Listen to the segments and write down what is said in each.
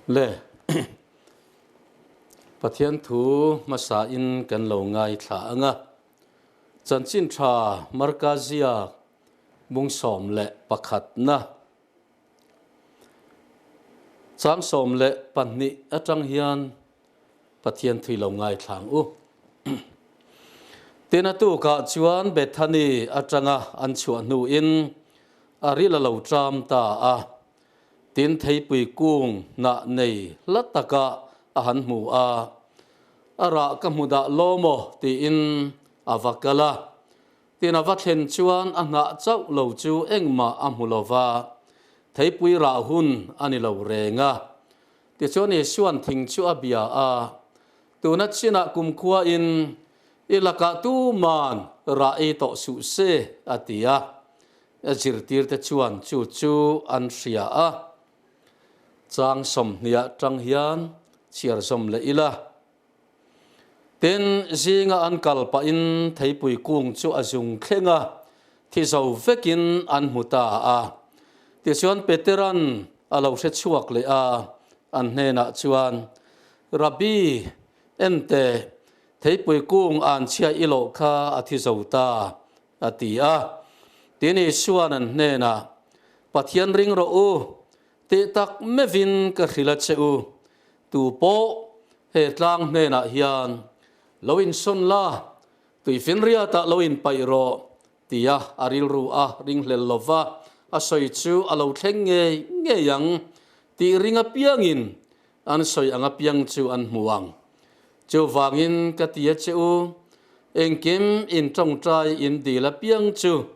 Le Pathian thu hmasa in kan lo ngaithla ang a, Chanchin Tha Marka ziak bung 11 na chang 12 atang hian Pathian thui lo ngaithla ang u. Tin a tukah chuan Bethany atanga an chhuah hnuin a ril a lo ṭam ta a. Tin theipui kung hnah nei hla takah a han hmu a, a rah ka hmu dah law maw tiin a va kal a. Tin a va thlen chuan a hnah chauh lo chu engmah a hmu lo va, theipui rah hun a ni lo reng a. Tichuan Isua'n thing chu a bia a, Tuna chinah kumkhuain i lakah tuman rah ei tawh suh se, a ti a. A zirtirte chuan chu chu an hria a. Chang 20 tang hian chhiar zawm leh ila. Tin, zinga an kal pahin theipui kung chu a zung thleng a, thi zo vekin an hmu ta a. Tichuan Petera'n a lo hre chhuak leh a, an hnenah chuan, Rabbi, ente, theipui kung an chhia i loh kha a thi zo ta, a ti a. Tin, Isua'n an hnenah, Pathian ring rawh u, Tih tak meuhin ka hrilh a che u, tu pawh he tlang hnenah hian lo insawn la, tuifinriatah lo inpaih rawh, tia a rilru a ringhlel lova a sawi chu a lo thleng ngei ngei ang tih ring apiangin an sawi ang apiang chu an hmu ang. Chuvangin ka ti a che u, engkim in tawngtai in dil apiang chu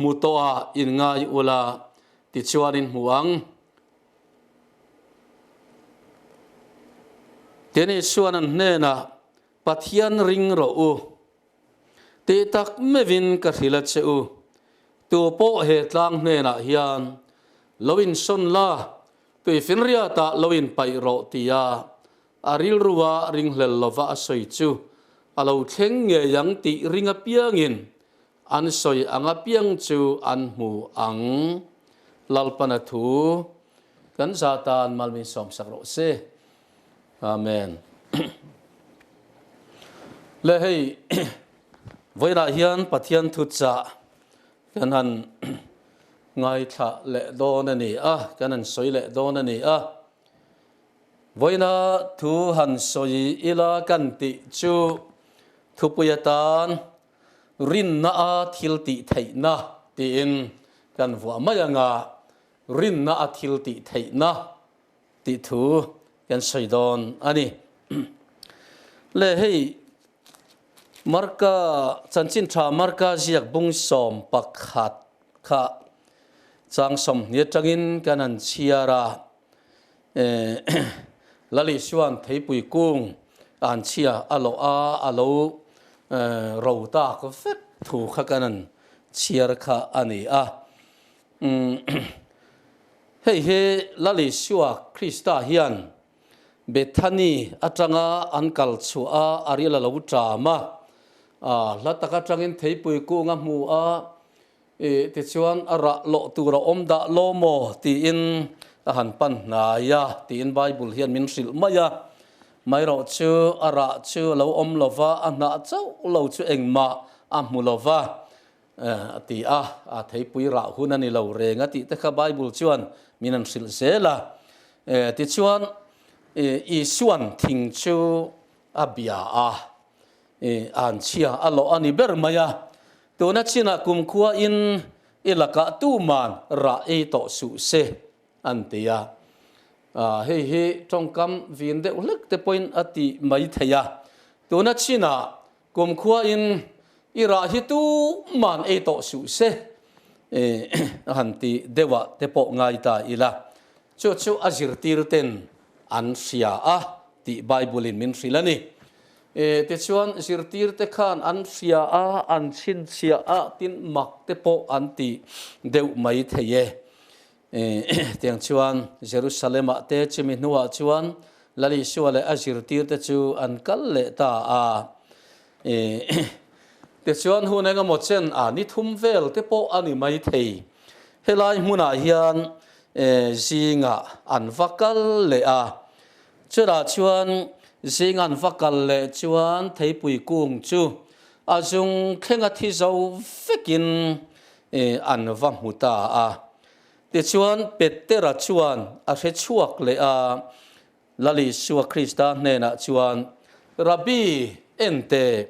Hmu tawh a in ngai ula tichuan in hmu ang. Tin Isuan an hnenah, Pathian ring rawh u. Tih tak meuhin ka hrilh a che u. Tu pawh he tlang hnenah hian lo insawn la, tuifinriatah lo inpaih rawh tia a rilrua ringhlel lova a sawi chu a lo thleng ngei ang tih ring apiangin An sawi ang apiang chu an hmu ang. Lalpana thu kan za tan mal min sawmsak rawh se. Amen. Le hei vawiinah hian Pathian thu chah kan han ngaithla leh dawn a ni a, kan han sawi leh dawn a ni a. Vawiina thu han sawi ila kan tih chu thupui atan Rinna a thil tih theihna tiin kan vuah mai ang a, rinna a thil tih theihna tih thu kan sawi dawn a ni. Le hei Marka chanchin tha Marka ziak bung 11 kha chang 20 atangin kan han chhiar a, Lali chuan theipui kung an chhia a lawh a, a lo ro tak vek thu kha kan an chhiar kha a ni a. Hei hi Lali Sua Krista hian Bethany atanga an kal chhuah a, a ril a lo ṭam a, hla tak atangin theipui kung a hmu a, I tichuan a rah loh tur a awm dah lo maw tiin a han pan hnai a tiin Bible hian min hrilh mai a. Maherawh chu a rah chu a lo awm lo va, a hnah chauh lo chu engmah a hmu lo va a ti a, a theipui rah hun a ni lo reng a tih te kha Bible chuan min han hrilh zel a. Tichuan Isuan thing chu a bia a, an chhia a lawh a ni ber mai a. Tuna chinah kumkhua in i lakah tuman rah ei tawh suh se an ti a. Hei hi tawngkam vin deuh hlek te pawhin a ti mai thei a. Tuna chinah kumkhua in i rah hi tuman ei tawh suh se a han ti deuhah te pawh ngai ta ila. Chu chu a zirtir ten an hria a tih Bible in min hrilh a ni. Tichuan zirtirte khan an hria a, an chhinchhiah a, tin mak te pawh an ti deuh mai thei e. Tiang chuan Jerusalem-ah te chumi hnuah chuan Lal Isua leh a zirtirte chu an kal leh ta a. Tichuan hun engemaw chen a ni thum vel te pawh a ni mai thei. Helai hmunah hian zingah an va kal leh a. Chutah chuan zing an va kal leh chuan theipui kung chu a zung thlenga thi zo vekin an va hmu ta a. Tichuan Petera chuan a hre chhuak leh a, Lal Isua Krista hnenah chuan, Rabbi, en teh,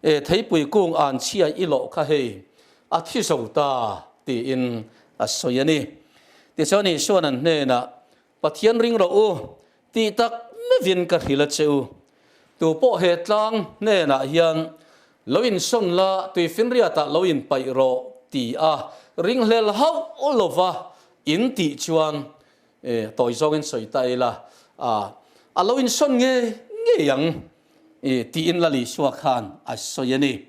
e theipui kung an chhia i loh kha hei, a thi zo ta, tiin a sawi a ni. Tichuan Isua'n an hnenah, Pathian ring rawh u, tih tak meuhin ka hrilh a che u. Tu pawh he tlang hnenah hian, Lo insawn la, tuifinriatah lo inpaih rawh, ti a ringhlel hauh lova in tih chuan, E, tawi zawngin sawi ta ila, a, a lo insawn ngei ngei ang, e, tiin Lal Isua khan a sawi a ni.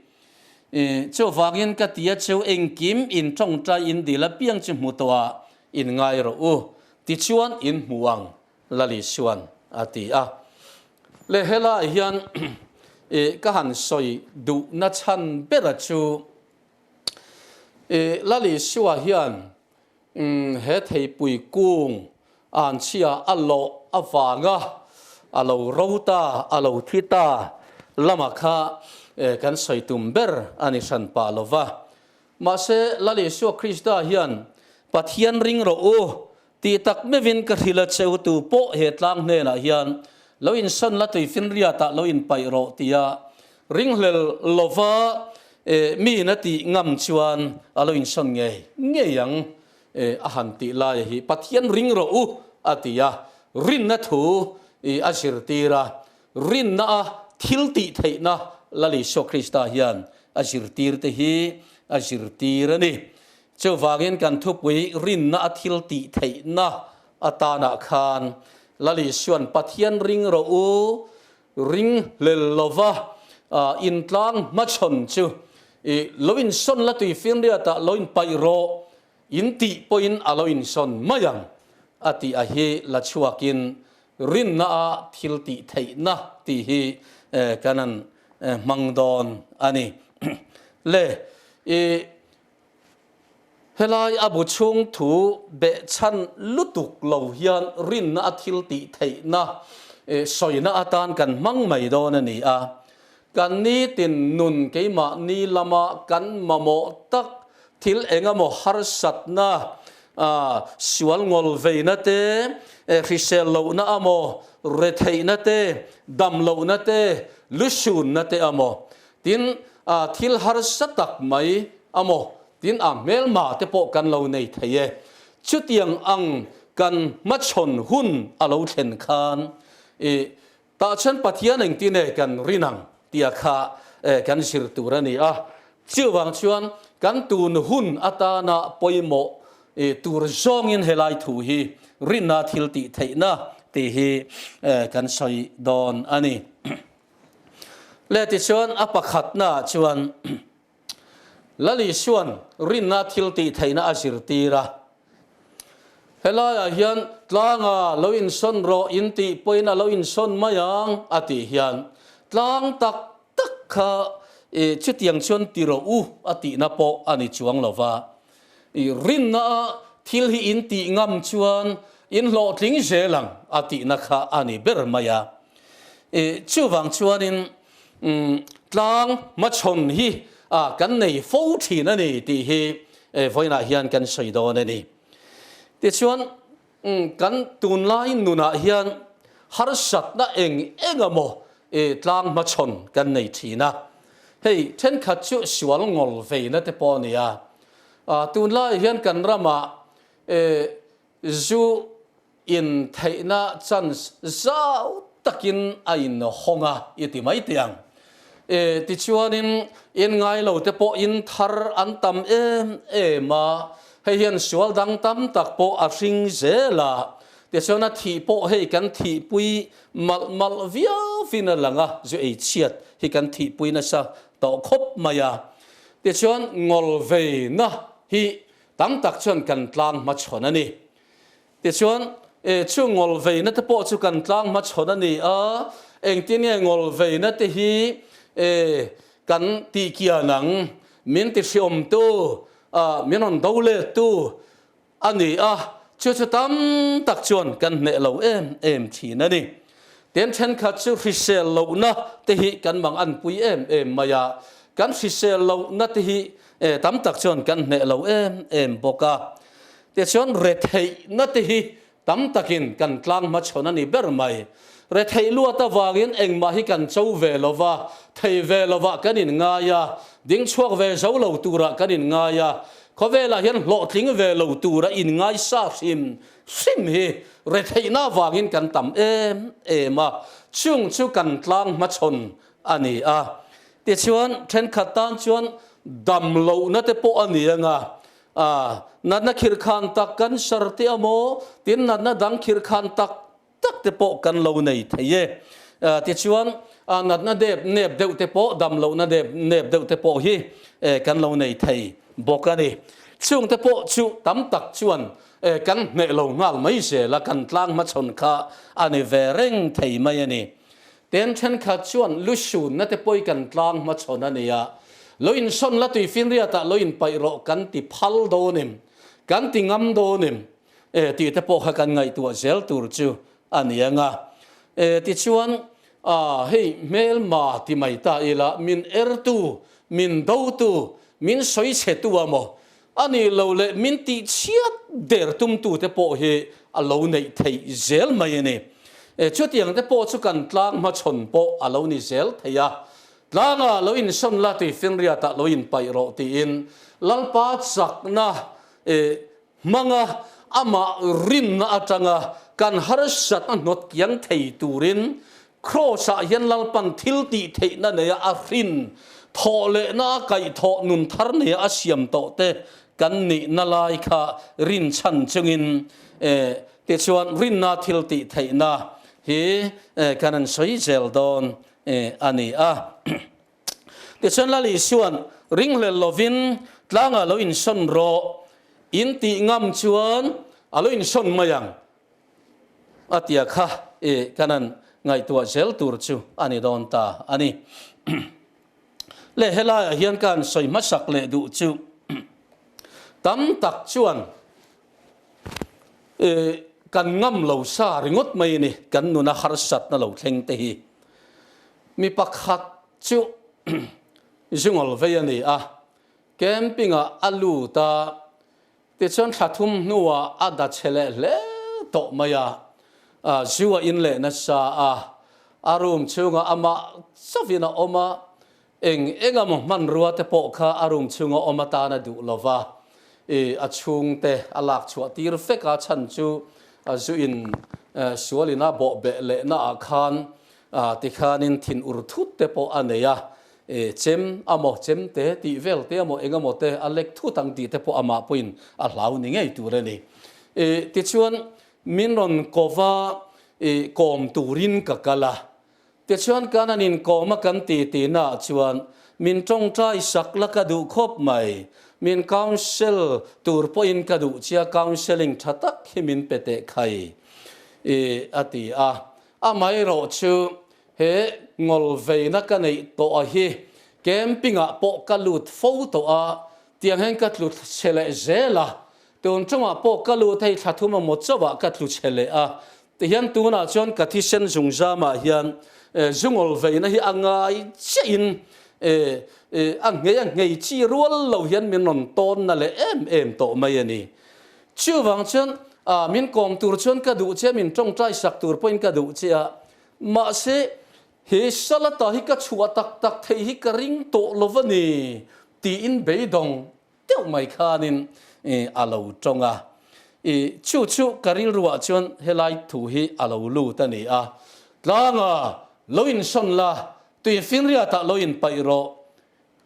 E, chuvangin ka ti a cheu engkim in tawngtai in dil apiang chu hmu tawh ah in ngai rawh u, tichuan in hmu ang, Lal Isua'n a ti a. Le helaiah hian e, ka han sawi duhna chhan bera chu, e, Lal Isua hian He theipui kung anchhia a lawh avanga a lo ro ta, a lo thi ta lamah kha kan sawi tum ber a ni hran pah lo va. Mahse, Lal Isua Krista hian Pathian ring rawh u tih tak meuhin ka hrilh a cheu tu pawh he tlang hnenah hian lo insawn la tuifinriatah lo inpaih rawh tia Ringhlel lova miin a tih ngam chuan a lo insawn ngei ngei ang a han tih laia hi Pathian ring rawh u a ti a, rinna thu a zirtir a, rinna a thil tih theihna Lal Isua Krista hian a zirtir te hi a zirtir a ni. Chuvangin kan thupui rinna a thil tih theihna atanah khan Lal Isua'n Pathian ring rawh u Ringhlel lova intlang hmachhawn chu i lo insawn la tui finriatah lo inpaih rawh in tih pawhin a lo insawn mai ang a tih a hi la chhuakin rinna a thil tih theihna tih hi kan han hmang dawn a ni. Le i Helai a bu chhung thu behchhan lutuk lo hian rinna a thil tih theihna sawina atan kan hmang mai dawn a ni a. Kan nitin nun keimahni lama kan mamawh tak thil engemaw harsatna, sual ngawl veina te, hrisel lohna amaw, retheihna te, dam lohna te, lusunna te amaw, Tin, thil harsa tak mai a maw? Tin, a hmelma te pawh kan lo nei thei e. Chutiang ang kan hmachhawn hun a lo thlen khan, i tah chuan Pathian engtin e kan rin ang tia kha kan zir tur a ni a. Chuvang chuan kan tun hun atana pawimawh tur zawngin helai thu hi rinna thil tih theihna tih hi kan sawi dawn a ni. Le tichuan a pakhatnaah chuan Lal Isua'n rinna thil tih theihna a zirtir a. Helaiah hian tlanga lo insawn rawh in tih pawhin a lo insawn mai ang a tih hian tlang tak tak kha chutiang chuan ti rawh u a tihna pawh a ni chuang lo va. I rinna a thil hi in tih ngam chuan in hlawhtling zel ang a tihna kha a ni ber mai a. I chuvang chuanin tlang hmachhawn hi kan nei fo thin a ni tih hi vawiinah hian kan sawi dawn a ni. Tichuan kan tunlai nunah hian harsatna eng eng emaw tlang hmachhawn kan nei thin a. Hei thenkhat chu sual ngawl veina te pawh a ni a. Tunlai hian kan ramah Zu in theihna chance zau takin a inhawng a i ti mai teh ang. E, tichuanin in ngai lo te pawh in thar an tam em em a, hei hian sual dang tam tak pawh a hring zel a, tichuan a thih pawh hei kan thihpui malh malh viauin a lang a, zu ei chhiat hi kan thihpui nasa tawh khawp mai a. Tichuan ngawlveina hi Tam tak chuan kan tlang hmachhawn a ni. Tichuan, e, chu ngawlveina te pawh chu kan tlang hmachhawn a ni a, engtin nge ngawlveina te hi, e, kan tihkian ang? Min tihriawmtu, a, min rawn do lettu a ni a, chu chu tam tak chuan kan hneh lo em em thin a ni. Tin thenkhat chu hrisel lohna te hi kan mang anpui em em mai a, kan hrisel lohna te hi tam tak chuan kan hneh lo em em bawk a. Tichuan retheihna te hi tam takin kan tlang hmachhawn a ni ber mai. Retheih luat avangin engmah hi kan cho ve lo va, thei ve lovah kan inngai a, ding chhuak ve zo lo turah kan inngai a, khawvelah hian hlawhtling ve lo tura inngai sa hrim hrim hi retheihna avangin kan tam em em a, chung chu kan tlang hmachhawn a ni a. Tichuan, thenkhat tan chuan dam lohna te pawh a ni ang a, a natna khirkhan tak cancer te amaw, tin natna dang khirkhan tak tak te pawh kan lo nei thei e. Tichuan, natna dep nep deuh te pawh, dam lohna dep nep deuh te pawh hi kan lo nei thei bawk a ni. Chung te pawh chu tam tak chuan kan hneh lo nghal mai zel a, kan tlang hmachhawn kha a ni ve reng thei mai a ni. Ten thenkhat chuan lu sunna te pawh hi kan tlang hmachhawn a ni a, lo insawn la tui finriatah lo inpaih rawh kan ti phal dawn em, kan ti ngam dawn em e tih te pawh kha kan ngaihtuah zel tur chu a ni ang a. E tichuan a hei hmelma ti mai ta ila min ertu, min dotu, min sawichhetu a maw a nih loh leh min tihchhiat der tumtute pawh hi a lo neih theih zel mai a ni. E chutiang te pawh chu kan tlang hmachhawn pawh a lo ni zel thei a. Tlanga lo insawn la tui finriatah lo inpaih rawh tiin Lalpa chakna e hmanga amah rinna atanga kan harsatna hnawt kiang thei turin Kraws-ah hian Lalpan thil tih theihna neia a hrin, thawh lehna a kaihthawh nun thar neia a siam tawh te kan nihna lai kha rinchhan chungin tichuan rinna thil tih theihna hi kan han sawi zel dawn a ni a. Tichuan Lal Isua'n ringhlel lovin tlangah lo insawn rawh, in tih ngam chuan a lo insawn mai ang. A tia kha i kan han ngaihtuah zel tur chu a ni dawn ta a ni. Le helaiah hian ka han sawi hmasak leh duh chu tam tak chuan i kan ngam lo sa ringawt mai a ni, kan nuna harsatna lo thleng te hi. Mi pakhat chu zungawl vei a ni a, camping-ah a lut a, Tichuan thla thum hnuah a da chhe leh hle tawh mai a, zu a in leh nasa a, a room chhungah amah chauhin a awm a, eng eng emaw hmanrua te pawh kha a room chhunga awm atan a duh lo va, i a chhungte a lak chhuah tir vek a, chhan chu zu in sual ina bawhbeh lehna ah khan tikhanin thinur thut te pawh a nei a, E, chem a maw, chem te tih vel te a maw, eng emaw te a lek thut ang tih te pawh amah pawhin a hlau ni ngei tur a ni. E, tichuan min rawn ko va, e, kawm turin ka kal a. Tichuan kan han inkawm a kan ti tihnaah chuan min tawngtai sak la ka duh khawp mai. Min counsel tur pawhin ka duh chia, counselling tha tak hi min pe teh khai, e, a ti a. Amaherawh chu He ngawlveina ka neih tawh a hi camping ah pawh ka lut fo tawh a, tiang hian ka tlu chhe leh zel a, tun tawngah pawh ka lut hei thla thum emaw chauh ah ka tlu chhe leh a, tihian tunah chuan ka thisen zungzam ah hian zungawlveina hi a ngai chiah in a nghei a nghei chi rual lo hian min rawn tawn na leh em em tawh mai a ni. Chuvang chuan min kawm tur chuan ka duh che a, min tawngtai sak tur pawhin ka duh che a, Mahse, he Salata hi ka chhuah tak tak theih hi ka ring tawh lo va ni, tiin beidawng deuh mai khanin a lo tawng a. I chu chu ka rilruah chuan helai thu hi a lo lut a ni a, Tlanga, lo insawn la, tuifinriatah lo inpaih rawh,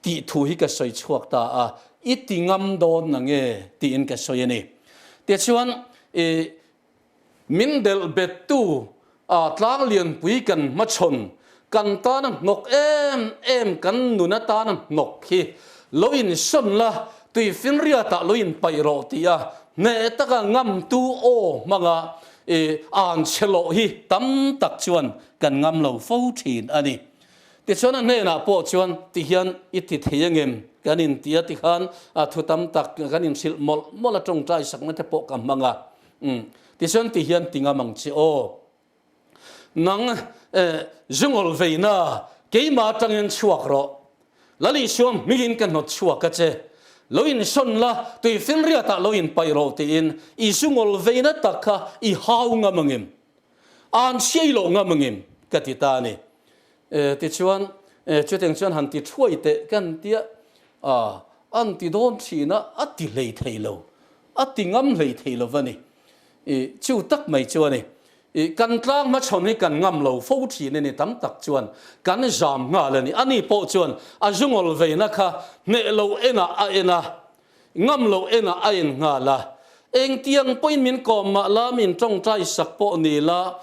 tih thu hi ka sawi chhuak ta a, i ti ngam dawn na nge tiin ka sawi a ni. Tichuan, i Min delh bettu a tlang lianpui kan hmachhawn, kan tana hnawk em em kan nun atana hnawk hi lo insawn la, tuifinriatah lo inpaih rawh tih a hneh taka ngamtu aw hmanga i an chhe loh hi tam tak chuan kan ngam lo fo thin a ni. Tichuan a hnenah pawh chuan tihian i ti thei angem kan inti a tikhan thu tam tak kan inhrilh mawlh mawlh a tawngtai sakna te pawh ka hmang a. Umm. Tichuan ti hian ti ngam ang che aw. Nang zungawl veina keimah atangin chhuak rawh. Lal Isua hmingin ka hnawt chhuak a che. Lo insawn la, tuifinriatah lo inpaih rawh tiin i zungawl veina tak kha i hau ngam angem? An hriai loh ngam angem? Ka ti ta a ni. Tichuan, chutiang chuan han ti thuai teh kan tia, an ti dawn thin a, a ti hlei thei lo, a ti ngam hlei thei lo va ni. Chu tak mai chu a ni. Kan tlang hmachhawn hi kan ngam lo fo thin a ni tam tak chuan kan zam nghal a ni. Ani pawh chuan a zungawl veina kha hneh lo enah a en a, ngam lo enah a en nghal a. Engtiang pawhin min kawm mah la, min tawngtai sak pawh ni la,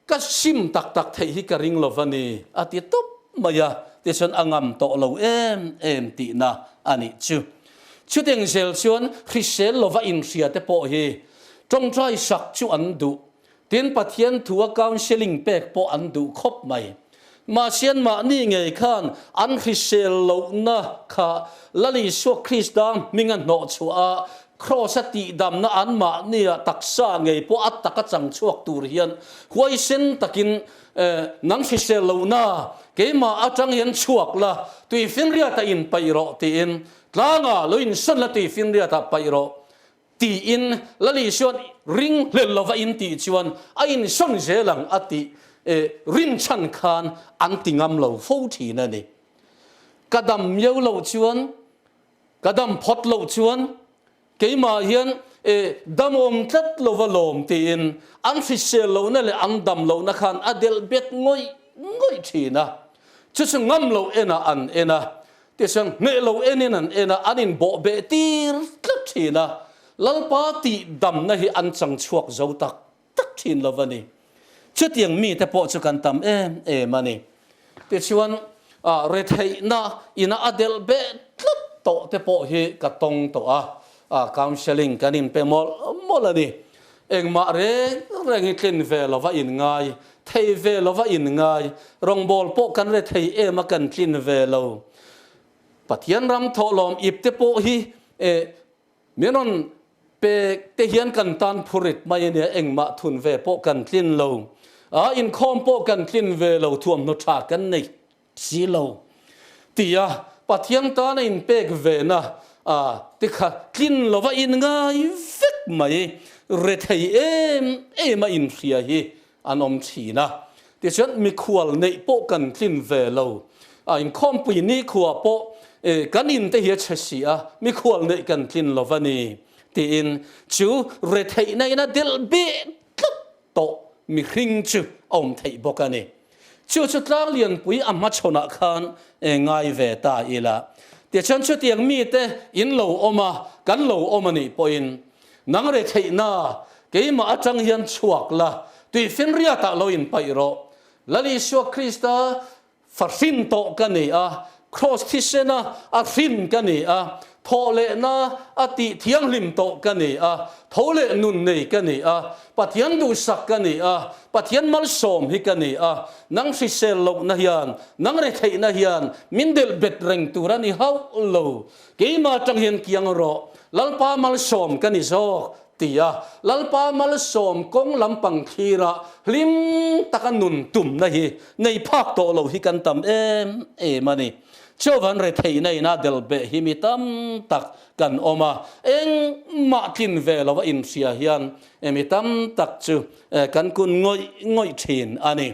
Ka sim tak tak theih hi ka ring lo va ni, a ti tawp mai a, tichuan a ngam tawh lo em em tihna a nih chu. Chuteng zel chuan hrisel lova inhria te pawh hi tawngtai sak chu an duh, tin Pathian thua counselling pek pawh an duh khawp mai. Mahse anmahni ngei khan an hrisel lohna kha Lal Isua Krista hminga hnawh chhuah a, Kraws-a tihdamna anmahnia taksa ngei pawh a taka chang chhuak tur hian huaisen takin Nang hrisel lohna keimah atang hian chhuak la, tuifinriatah inpaih rawh tiin tlanga lo insawn la tuifinriatah paih rawh. Tiin Lal Isua'n ring hlel lova in tih chuan a insawn zel ang a tih rinchhan khan an ti ngam lo fo thin a ni. Ka dam miau loh chuan, ka dam phawt loh chuan keimah hian dam awm tlat lova lawm tiin an hrisel lohna leh an dam lohna khan a delh bet ngawih ngawih thin a. Chu chu ngam loh enah an en a, Tichuan, hneh lo enin an en a, an inbawh beh tir tlat thin a, Lalpa tih damna hi an chang chhuak zo tak tak thin lo a ni. Chutiang mite pawh chu kan tam em em a ni. Tichuan, retheihna ina a delh beh tlat tawh te pawh hi ka tawng tawh a, counselling kan inpe mawlh mawlh a ni. Engmah reng reng hi tlin ve lova inngai, thei ve lova inngai, rawngbâwl pawh kan re thei em a kan tlin ve lo. Pathian ram thawhlawm ip te pawh hi min rawn pek te hian kan tan phurit mai a nia, engmah thun ve pawh kan tlin lo. A inkhawm pawh kan tlin ve lo, thuamhnaw tha kan nei Si lo tia Pathian tana inpek vena te kha tlin lova inngai vek mai, rethei em em a inhria hi an awm thin a. Tichuan mikhual neih pawh kan tlin ve lo, a inkhawmpui nikhua pawh kan in te hi a chhe si a, mikhual neih kan tlin lova ni tiin chu retheihna in a delh beh tlat tawh mihring chu a awm theih bawk a ni. Chu chu tlang lianpui a hmachhawnah khan ngai ve ta ila. Tichuan chutiang mite in lo awm a, kan lo awm a nih pawhin nang retheihna keimah atang hian chhuak la, tuifinriatah lo inpaih rawh. Lal Isua Krista Fa hrin tawh ka ni a, Kraws thisena a hrin ka ni a, thawhlehna a tih thianghlim tawh ka ni a, tho leh nun nei ka ni a, Pathian duhsak ka ni a, Pathian malsawm hi ka ni a, nang hrisel lohna hian, nang retheihna hian min delh bet reng tur a ni hauh lo. Keimah atang hian kiang rawh, Lalpa malsawm ka ni zawk. Ti a, Lalpa malsawm kawng lampang thlira hlim taka nun tumna hi nei phak tawh lo hi kan tam em em a ni. Chauvan retheihna ina delh beh hi mi tam tak kan awm a, engmah tlin ve lova inhria hian mi tam tak chu kan kun ngawih ngawih thin a ni.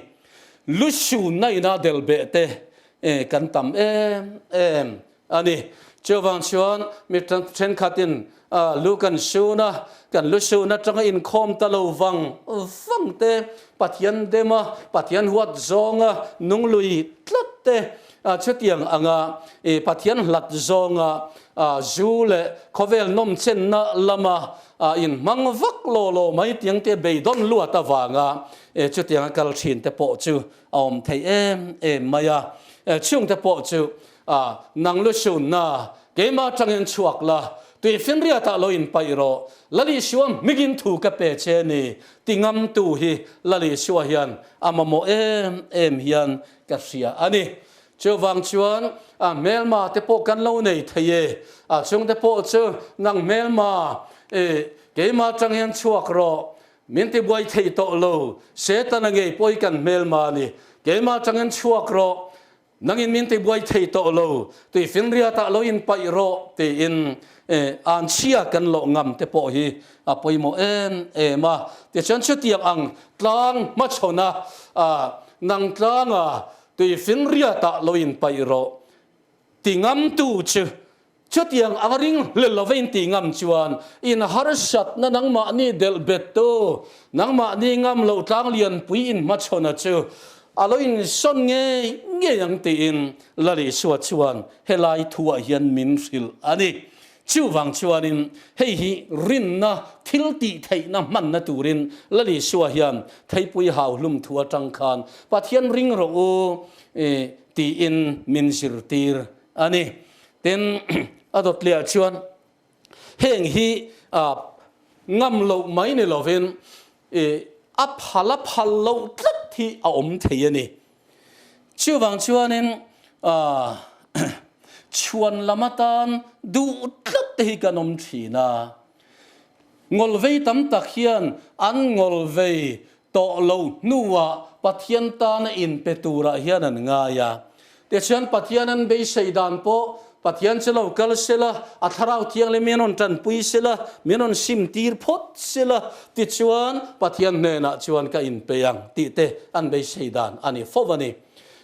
Lusunna ina delh beh te kan tam em em A ni. Chuvang chuan mi thenkhatin lu kan sun a, kan lu sun atanga inkhawm ta lo vang vang te, Pathian dem a, Pathian huat zawnga nung lui tlat te, chutiang anga Pathian hlat zawnga zu leh khawvel nawmchenna lama inhmang vak law law mai tiang te beidawn luat avanga chutianga kal thin te pawh chu a awm thei em em mai a. Chungte pawh chu A, nang lu sunna, keimah atangin chhuak la, tuifinriatah lo inpaih rawh, Lal Isua hmingin thu ka pe che ni, ti ngamtu hi Lal Isua hian a mamawh em em hian ka hria a ni. Chuvang chuan a hmelma te pawh kan lo nei thei e, a chungte pawh chu nang hmelma, e, keimah atang hian chhuak rawh. Min ti buai thei tawh lo, Setana ngei pawh hi kan hmelma a ni. Keimah atangin chhuak rawh, nangin min ti buai thei tawh lo, tuifinriatah lo inpaih rawh tiin anchhia kan lawh ngam te pawh hi a pawimawh em em a. Tichuan chutiang ang tlang hmachhawna nang tlanga tuifinriatah lo inpaih rawh ti ngamtu chu Chutiang ang a ring hlel lo va inti ngam chuan in harsatna nangmahni delh bettu, nangmahni ngam loh tlang lianpui in hmachhawna chu a lo insawn ngei ngei ang tiin Lal Isua chuan helai thuah hian min hrilh a ni. Chuvang chuanin hei hi rinna thil tih theihna hmanna turin Lal Isua hian theipui hauhlum thu atang khan Pathian ring rawh u tiin min zirtir a ni. Tin, a dawtliah chuan heng hi ngam loh mai ni lovin a phal a phal loh tlat hi a awm thei a ni. Chuvang chuanin chhuan lam atan duh tlat te hi kan awm thin a. Ngawlvei tam tak hian an ngawlvei tawh lo hnuah Pathian tana inpe turah hian an ngai a. Tichuan Pathian an beisei dan pawh Pathian chu lo kal sela, a Thlarau Thianghlim min rawn tanpui sela, min rawn simtir phawt sela, tichuan Pathian hnenah chuan ka inpe ang tih te an beisei dan a ni fo a ni.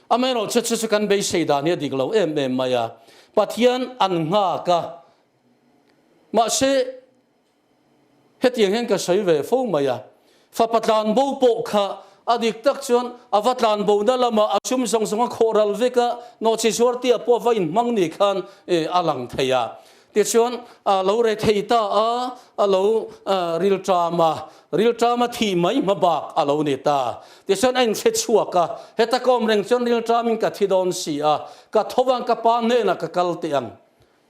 Amaherawhchu chu chu kan beisei dan hi a dik lo em em mai a. Pathian an nghak a, mahse, Hetiang hian ka sawi ve fo mai a, fapa tlanbo pawh kha a dik tak chuan a va tlanbona lamah a sum zawng zawng a khawh ral vek a, nawhchi zuar tia pawh a va inhmang ni khan a lang thei a. Tichuan a lo re thei ta a, a lo rilṭam a, rilṭam a thih mai hma bak a lo ni ta. Tichuan a inhre chhuak a, heta ka awm reng chuan rilṭamin ka thi dawn si a, ka tho vang ka pa hnenah ka kal teh ang.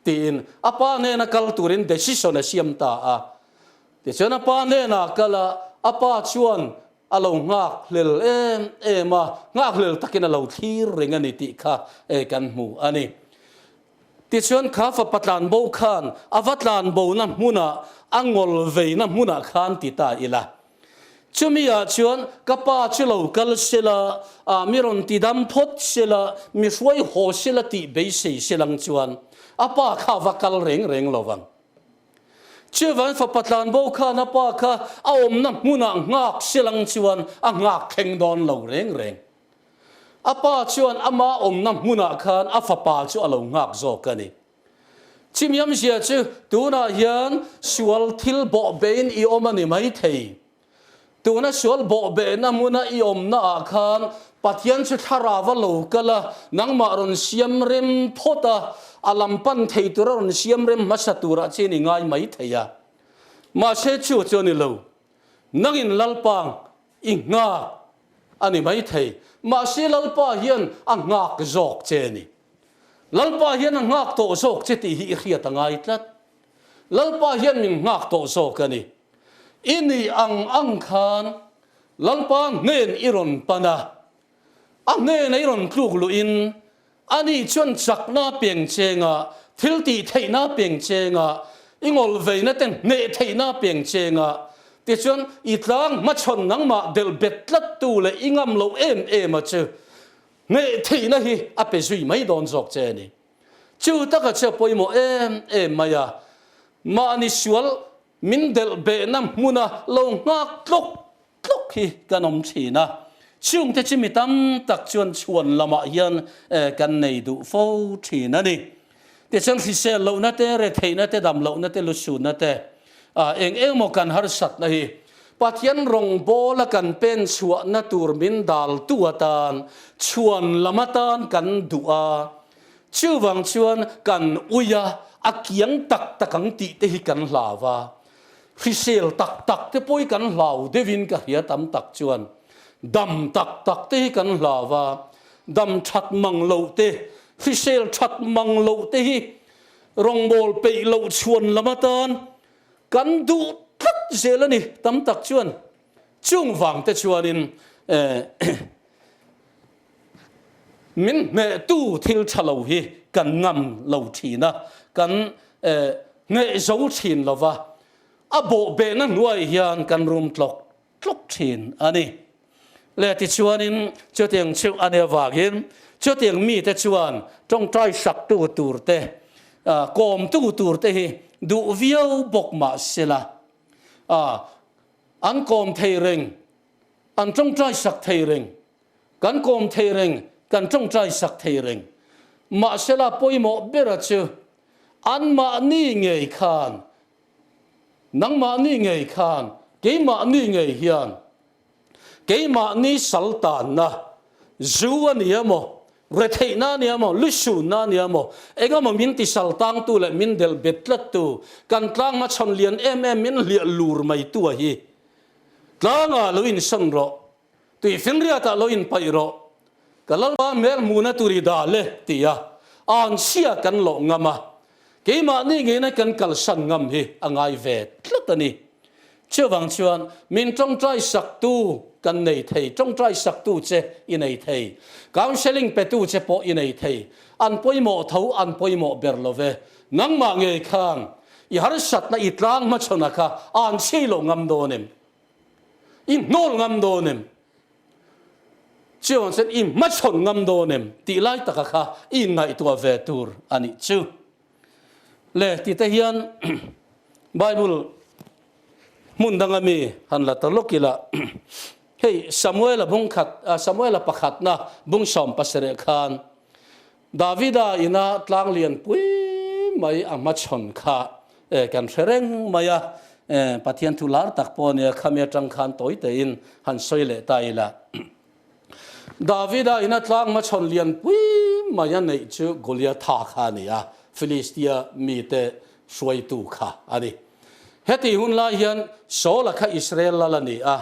Tiin a pa hnena kal turin decision a siam ta a. Tichuan a pa hnenah a kal a, a pa chuan a lo nghakhlel em em a, nghakhlel takin a lo thlir reng a ni tih kha kan hmu a ni. Tichuan kha fapa tlanbo khan a va tlanbona hmunah, a ngawl veina hmunah khan ti ta ila. Chumi ah chuan ka pa chu lo kal sela, ah mi rawn ti dam phawt sela, mi hruai haw sela tih beisei selang chuan a pa kha a va kal reng reng lo vang. Chuvang fapa tlanbo khan a pa kha a awmna hmunah nghak selang chuan a nghak thleng dawn lo reng reng. A pa chuan ama awmna hmunah khan a fapa chu a lo nghak zawk a ni. Chimiamzia chu tunah hian sual thil bawhbein i awm a ni mai thei. Tuna sual bawhbehna hmuna i awmnaah khan Pathian chu thlarau a lo kal a, nangmah rawn siam rem phawt a, a lam pan thei tura rawn siam rem hmasa turah chin i ngai mai thei a. Mahse chu chu a ni lo. Nangin Lalpa i nghak a ni mai thei. Mahse Lalpa hian a nghak zawk che a ni. Lalpa hian a nghak tawh zawk che tih hi i hriat a ngai tlat. Lalpa hian min nghak tawh zawk a ni. I nih ang ang khan Lalpa hnen i rawn pan a, a hnena i rawn tluk luhin ani chuan chakna peng chenga, thil tih theihna peng chenga, i ngawlveina te hneh theihna peng chenga, tichuan i tlang hmachhawn nangmah delh bet tlattu leh i ngam loh em em a chu. Hneh theihna hi a pe zui mai dawn zawk che a ni. Chu taka chu a pawimawh em em mai a, mahni sual min delh behna hmuna lo nghak tlawk tlawk hi kan awm thin a. Chungte chu mi tam tak chuan chhuan lamah hian kan nei duh fo thin a ni. Tichuan hrisel lohna te, retheihna te, dam lohna te, lusunna te, eng eng maw kan harsatna hi Pathian rawngbawla kan pen chhuahna tur min daltu atan, chhuan lam atan kan duh a. Chuvang chuan kan ui a, a kiang tak tak ang tih te hi kan hlau a. Hrisel tak tak te pawh hi kan hlau deuhin ka hria tam tak chuan. Dam tak tak te hi kan hlau a, dam that mang loh te, hrisel that mang loh te hi rawngbâwl peih loh chhuan lam atan kan duh tlat zel a ni tam tak chuan. Chung vang te chuanin min hnehtu thil tha lo hi kan ngam lo thin a, kan hneh zo thin lo va, a bawhbehna hnuai hian kan rum tlawk. tluk thin a ni. Le tichuanin chutiang chu a nih avangin chutiang mite chuan tawngtai saktu tur te, kawmtu tur te hi duh viau bawk mah sela, an kawm thei reng, an tawngtai sak thei reng, kan kawm thei reng, kan tawngtai sak thei reng. Mahsela pawimawh bera chu anmahni ngei khan Nangmahni ngei khan, keimahni ngei hian, keimahni sal tanna, zu a ni emaw, retheihna a ni emaw, lusunna a ni emaw, engemaw min ti sal tangtu leh min del bet tlattu, kan tlang hmachhawn lian em em min hliah lur maitu a hi. Tlangah lo insawn rawh. Tuifinriatah lo inpaih rawh, ka Lalpa hmel hmuhna tur i dah le, ti a, anchhia kan lawh ngam a, keimahni ngeina kan kalsan ngam hi a ngai ve tlat a ni. Chuvang chuan min tawngtai saktu kan nei thei, tawngtai saktu che i nei thei, counselling petu che pawh i nei thei, an pawimawh tho, an pawimawh ber lo ve. Nangmah ngei khan i harsatna i tlang hmachhawn a kha anchhia i lawh ngam dawn em? I hnawl ngam dawn em? Chuan chuan i hmachhawn ngam dawn em? Tih lai taka kha i inngaihtuah ve tur a nih chu. Le ti te hian Bible hmun danga mi han la ta lawk ila hei Samuela bung khat Samuela pakhatna bung 17 khan Davida ina tlang lian pui mai a hmachhawn kha kan hre reng mai a, Pathian thu lar tak pawh ania khami atang khan tawi tein han sawi leh ta ila. Davida ina tlang hmachhawn lian pui mai a neih chu Goliatha kha a ni a, Philistia mite hruaitu kha a ni. Hetih hun lai hian Saula kha Israel lal a ni a,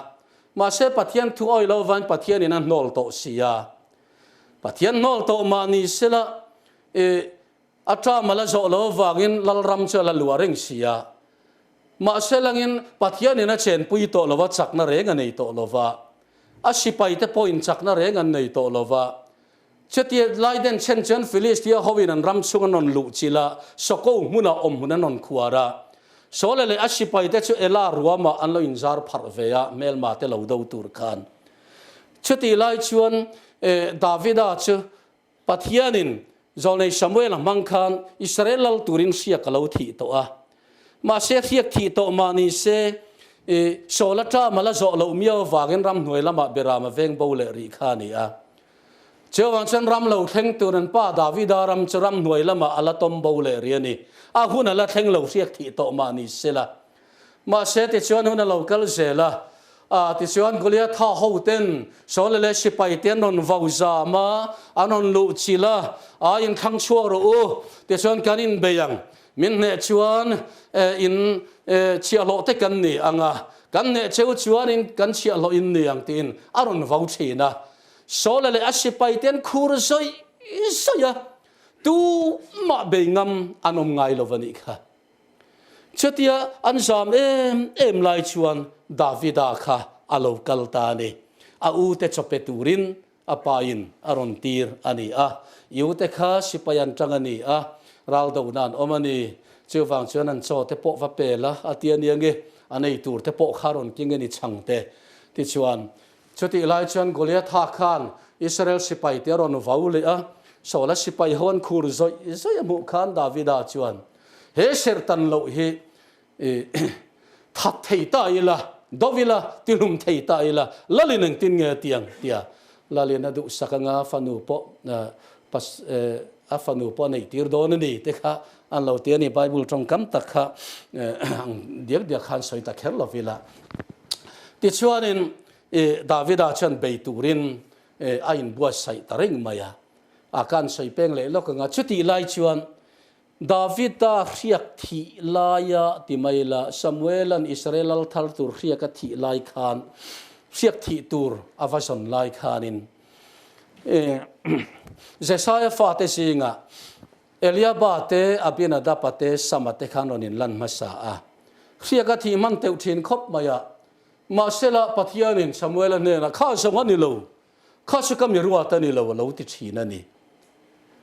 mahse Pathian thu awih lo vain Pathianin a hnawl tawh si a. Pathian hnawl tawh mah ni sela, i a ṭam a la zawh lo avangin Lalram chu a la luah reng si a. Mahse langin Pathianin a chenpui tawh lo va, chakna reng a nei tawh lo va. A sipaite pawhin chakna reng an nei tawh lo va. Chutia lai den chen chuan Filistia hoin an ram chhung an rawn luh chilh a, Soko hmunah awm hmun an rawn khuar a. Saula leh a sipaite chu Ela ruamah an lo inzar pharh ve a, hmelma te lo do tur khan. Chutih lai chuan Davida chu Pathianin Zawlnei Samuel-a hmang khan Israel lal turin hriak a lo thih tawh a. Mahse hriak thih tawh mah ni se, Saul-a ṭam a la zawh loh miau avangin ramhnuai lamah Beram a veng bo leh rih kha a ni a. Chuvang chuan ram lo thleng tur an pa Davida ram chu ramhnuai lamah a la tawm bo leh rih a ni. A hun a la thleng lo hriak thih tawh mah ni se la. Mahse, tichuan hun a lo kal zel a. A, tichuan Goliatha hoten Saula leh sipaite an rawn vau zam a, an rawn luh chilh a, A, inthlang chhuak rawh u, tichuan kan inbei ang. Min hneh chuan in chhiahhlawh te kan ni ang a, kan hneh cheu chuan in kan chhiahhlawh in ni ang tiin a rawn vau thin a. Saula leh a sipaite an khur zawih zawih a, tumah bei ngam an awm ngai lo va nih kha. Chutia an zam em em lai chuan Davida kha a lo kal ta a ni. A ute chawpe turin a pain a rawn tir a ni a. I ute kha sipai an tang a ni a, ral dohna an awm a ni. Chuvang chuan an chaw te pawh va pel a, a ti a nia nge, a nei tur te pawh kha rawn keng a ni chhang te. Tichuan, chutih lai chuan Goliatha khan Israel sipai te a rawn vau leh a, Saula sipai ho an khur zawih zawih a hmuh khan Davida chuan, He serhtan loh hi that thei ta ila, do ila, tihlum thei ta ila, Lalin engtin nge a ti ang? tia Lalin a duhsak anga fanu pawh a fanu pawh a neih tir dawn a ni te kha an lo ti a ni. Bible tawngkam tak kha ang diak diak khan sawi ta kher lo ila. Tichuanin Davida chuan bei turin a inbuatsaih ta reng mai a. A kan sawi peng leh lawk anga chutih lai chuan Davida hriak thih laia ti mai la, Samuela'n Israel lal thar tur hriak a thih lai khan, hriak thih tur a va zawn lai khanin, Jesaia fate zingah Eliaba te, Abinadaba te, Sama te khan rawn inlan hmasa a. Hriak a thih hman teuh thin khawp mai a. Mahsela, Pathianin Samuela hnenah, Kha zawng a ni lo, Kha chu ka mi ruat a ni lo a lo ti thin a ni.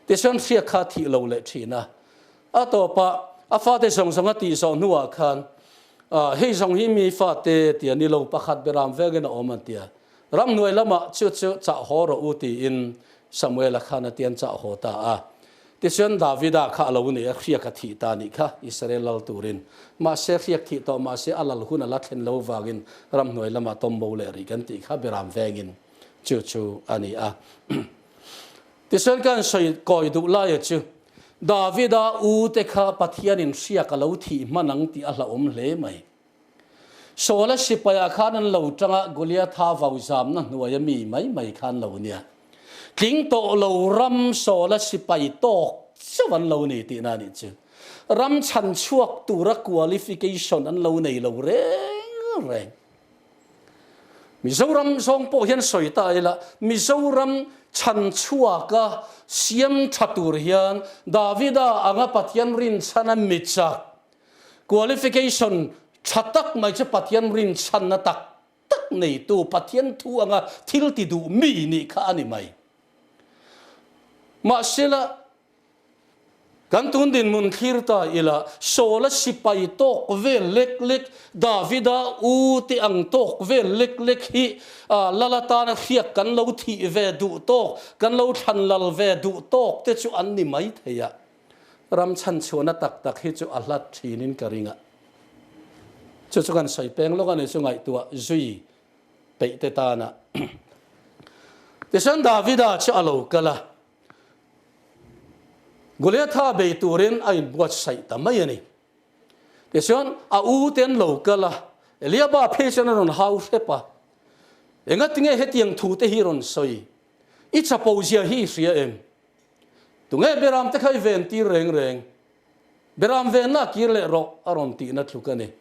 Tichuan hriak kha a thih lo leh thin a. A tawpah a fate zawng zawng a tih zawh hnuah khan Hei zawng hi mi fate tia ni lo pakhat beram vengin a awm an tia. Ramhnuai lamah chu chu chah haw rawh u tiin Samuela khan a tian chah haw ta a. Tichuan Davida kha a lo nei a, hriak a thih ta nih kha Israel lal turin. Mahse hriak thih tawh mahse a lal hun a la thlen lo vangin ramhnuai lamah tawm bo leh rih kan tih kha beram vengin chu chu a ni a. Tichuan kan sawi kawi duh laia chu Davida u te kha Pathianin hriak a lo thih hman ang tih a hlauhawm hle mai. Saula sipaiah khan an lo tang a, Goliatha vau zamna hnuaia mi mai mai khan lo nia. Tling tawh lo ram Saula sipai tawk chauh an lo ni tihna a nih chu. Ram chhan chhuak tura qualification an lo nei lo reng reng. Mizoram zawng pawh hian sawi ta ila, Mizoram chhan chhuaka siam tha tur hian Davida anga Pathian rinchhana mi chak, qualification tha tak mai chu Pathian rinchhanna tak tak neitu, Pathian thu anga thil ti duh mi nih kha a ni mai. Mahsela, Kan tun dinhmun thlir ta ila, Saula sipai tawk vel lek lek, Davida u te ang tawk vel lek lek hi lal atana hriak kan lo thih ve duh tawk, kan lo thlan lal ve duh tawk te chu an ni mai thei a. Ram chhanchhuahna tak tak hi chu a hlat thinin ka ring a. Chu chu kan sawi peng lawk a ni chu ngaihtuah zui peih te tana. Tichuan Davida chu a lo kal a. Goliatha bei turin a inbuatsaih ta mai a ni. Tichuan, a u te an lo kal a, Eliaba phei chuan a rawn hau hrep a, Engatinge hetiang thu te hi rawn sawi? I chapo zia hi i hria em? Tunge Beram te kha i ven tir reng reng? Beram venna a kir leh rawh a rawn tihna tluk a ni.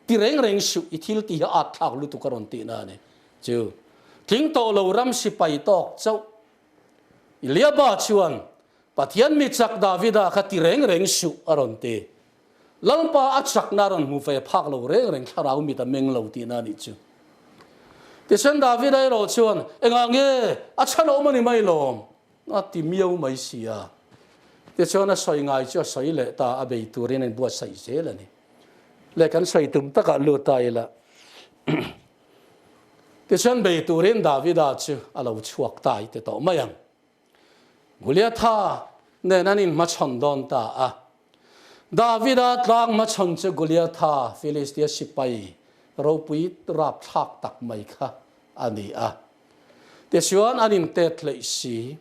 Ti reng reng suh, i thil tih hi a at thlak lutuk a rawn tihna a ni. Chu tling tawh lo ram sipai tawk chauh Eliaba chuan, Pathian mi chak Davida kha ti reng reng suh, a rawn ti. Lalpa a chakna a rawn hmu ve phak lo reng reng thlarau mit a meng lo tihna a nih chu. Tichuan Davida erawh chuan, Engah nge a chhan awm a ni mai lawm? a ti miau mai si a. Tichuan a sawi ngai chu a sawi leh ta, a bei turin a inbuatsaih zel a ni. Le kan sawi tum takah lut ta ila. Tichuan bei turin Davida chu a lo chhuak ta i ti tawh mai ang. Goliatha nen an inhmachhawn dawn ta a. Davida tlang hmachhawn chu Goliatha, Filistia sipai ropui rapthlak tak mai kha a ni a. Tichuan an intet hleih si.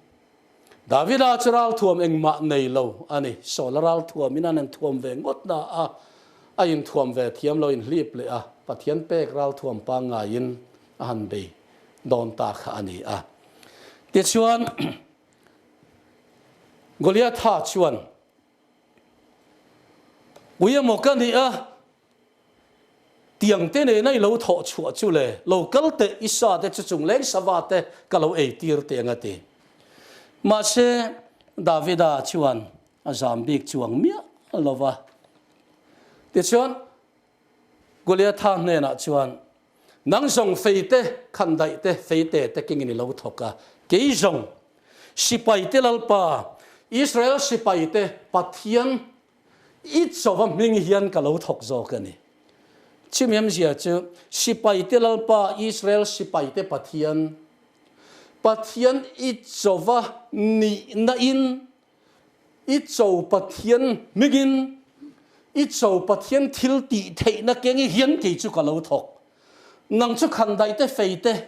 Davida chu ralthuam engmah nei lo a ni. Saula ralthuamin an inthuam ve ngawt na a, a inthuam ve thiam lo inhlip leh a, Pathian pek ralthuam pangngaiin a han bei dawn ta kha a ni a. Tichuan, Goliatha chuan, Ui emaw ka nih a? Tiang te nena i lo thawh chhuah chu le, lo kal teh i sa te chu chung leng sava te ka lo ei tir teh ang a ti. Mahse, Davida chuan a zam bik chuang miah lo va. Tichuan, Goliatha hnenah chuan, Nang zawng fei te, khandaih te, feite te kengin i lo thawk a, kei zawng sipaite Lalpa, Israel sipaite Pathian I chauva hming hian ka lo thawk zawk a ni. Chimiamzia chu Sipaite Lalpa, Israel sipaite Pathian, Pathian i chauva nihna in, i cho Pathian hmingin, i cho Pathian thil tih theihna kengi hian kei chu ka lo thawk. Nang chu khandaihte feite,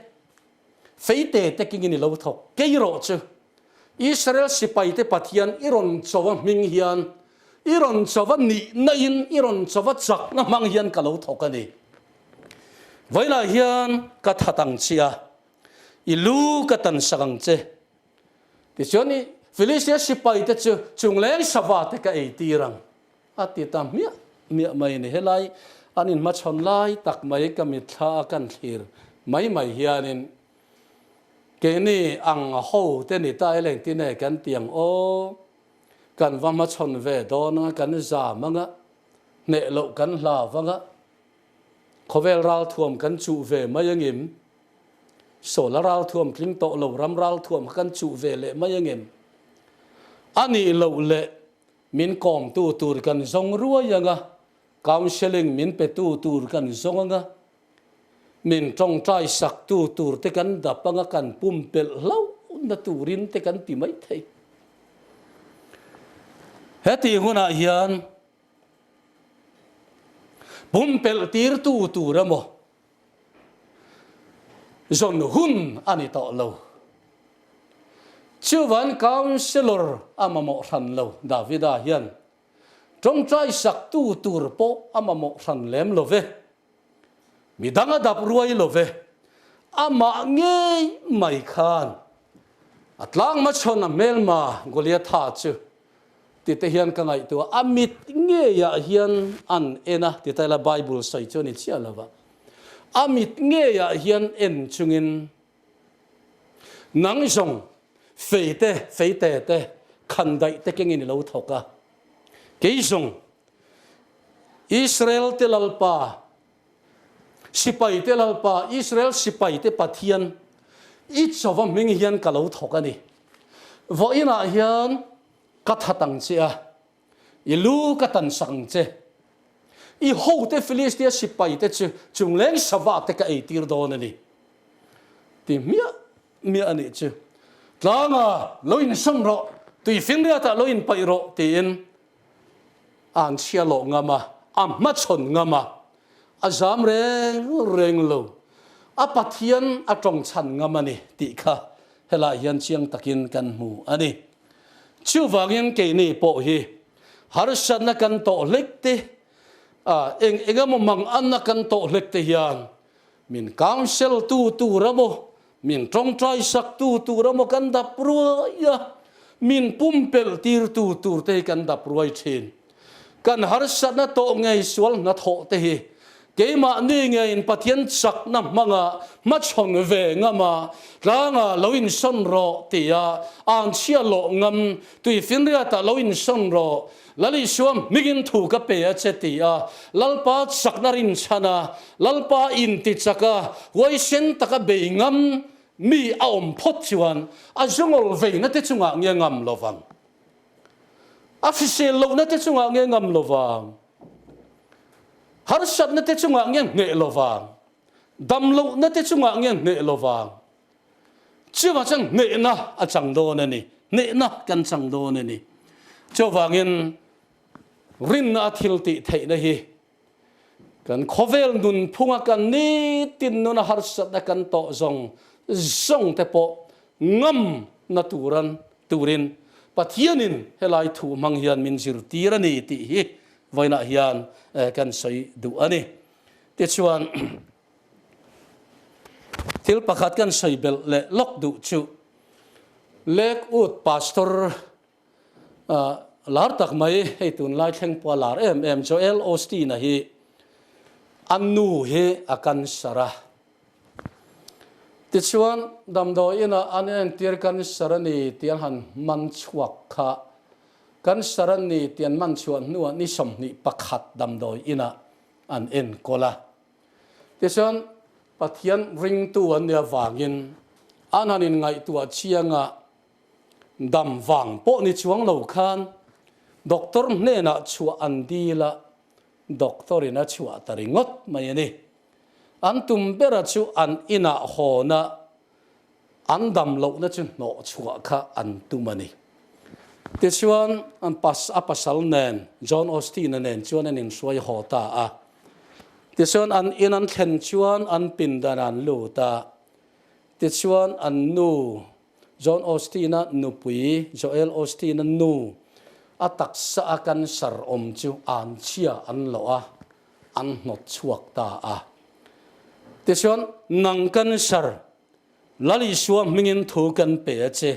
feite te kengin i lo thawk. Kei rawh chu Israel sipaite Pathian i rawn cho a hming hian, i rawn cho a nihna in, i rawn cho a chakna hmang hian ka lo thawk a ni. Vawiinah hian ka that ang che a, i lu ka tan sak ang che. Tichuan i Filistia sipaite chu chungleng sava te ka ei tir ang, a ti ta hmiah hmiah mai a ni. Helai an inhmachhawn lai tak mai ka mitthla a kan thlir mai mai hianin Keini ang ho te ni ta ila engtin nge kan ti ang aw? Kan va hmachhawn ve dawn anga, kan zam anga, hneh loh kan hlau anga, khawvel ralthuam kan chuh ve mai angim? Solar ralthuam tling tawh lo ram ralthuam kha kan chuh ve leh mai angem? A nih loh leh min kawmtu tur kan zawng ruai anga. Counselling min petu tur kan zawng anga, min tawngtai saktu tur te kan dap anga kan pumpelh hlauhna turin te kan ti mai thei. Heti hunah hian pumpelh tirtu tur emaw zawn hun a ni tawh lo. Chuvan counsellor a mamawh hran lo Davida hian. Tawngtai saktu tur pawh a mamawh hran lem lo ve. Midang a dap ruai lo ve. Amah ngei mai khan a tlang hmachhawn a hmelma Goliatha chu ti te hian ka ngaihtuah a mit ngeiah hian an en a ti ta ila Bible sawi chu a ni chiah lo va. A mit ngeiah hian en chungin Nang zawng fei te, feite te, khandaih te kengin i lo thawk a. Kei zawng Israel te Lalpa, sipai te Lalpa, Israel sipai te Pathian, i chauva hming hian ka lo thawk a ni. Vawiinah hian ka that ang che a, I lu ka tan sak ang che. I hote Filistia sipaite chu chungleng sava te ka eitir dawn a ni. Ti hmiah hmiah a nih chu. Tlanga lo insawn rawh, tuifinriatah lo inpaih rawh tiin a han chhia lawh ngam a, a hmachhawn ngam a, a zam reng reng lo. A Pathian a tawngchhan ngam a ni tih kha helai hian chiang takin kan hmu a ni. Chuvangin keini pawh hi harsatna kan tawh hlek te, eng eng emaw manganna kan tawh hlek te hian min counsel tu tur emaw, min tawngtai sak tu tur emaw kan dap ruai a, min pumpelh tir tu tur te hi kan dap ruai thin. Kan harsatna tawh ngei sual hnathawh te hi keimahni ngeiin Pathian chakna hmanga hmachhawn ve ngama tlanga lo insawn rawh tia anchhia lawh ngam tuifinriatah lo insawn rawh Lal Isua hmingin thu ka pe a che tia Lalpa chakna rinchhana Lalpa intichaka huaisen taka bei ngam mi a awm phawt chuan a zungawl veina te chungah nge ngam lovang. A hrisel lohna te chungah nge ngam lovang? Harsatna te chungah nge hneh lovang? Dam lohna te chungah nge hneh lovang? Chuvang chuan hnehna a chang dawn a ni. Hnehna kan chang dawn a ni. Chuvangin rinna a thil tih theihna hi Kan khawvel nunphunga kan nitin nuna harsatna kan tawh zawng zawng te pawh ngam na turan turin Pathianin helai thu hmang hian min zirtir a ni tih hi vawiinah hian kan sawi duh a ni. Tichuan thil pakhat kan sawi belh leh lawk duh chu Lakewood Pastor Lar tak mai, hei tunlai thleng pawh a lar em em, Joel Osteen-a hi a nu hi a cancer a. Tichuan, damdawi inah an entir cancer a ni tih an han man chhuak kha, cancer a ni tih an man chhuah hnuah ni 21 damdawi inah an enkawl a. Tichuan, Pathian ringtu an nih avangin an han inngaihtuah chiang a, Dam vang pawh ni chuang lo khan doctor hnenah chhuah an dil a, doctor in a chhuah ta ringawt mai a ni. An tum bera chu an inah hawna an dam lohna chu hnawh chhuah kha an tum a ni. Tichuan an pas a pasal nen John Austin-a nen chuan an inhruai haw ta a. Tichuan an in an thlen chuan an pindan an lut a, tichuan an nu John Osteen-a nupui Joel Osteen-a nu a taksa a cancer awm chu an chhia an lawh a, an hnawt chhuak ta a. Tichuan, nang cancer, Lal Isua hmingin thu kan pe a che.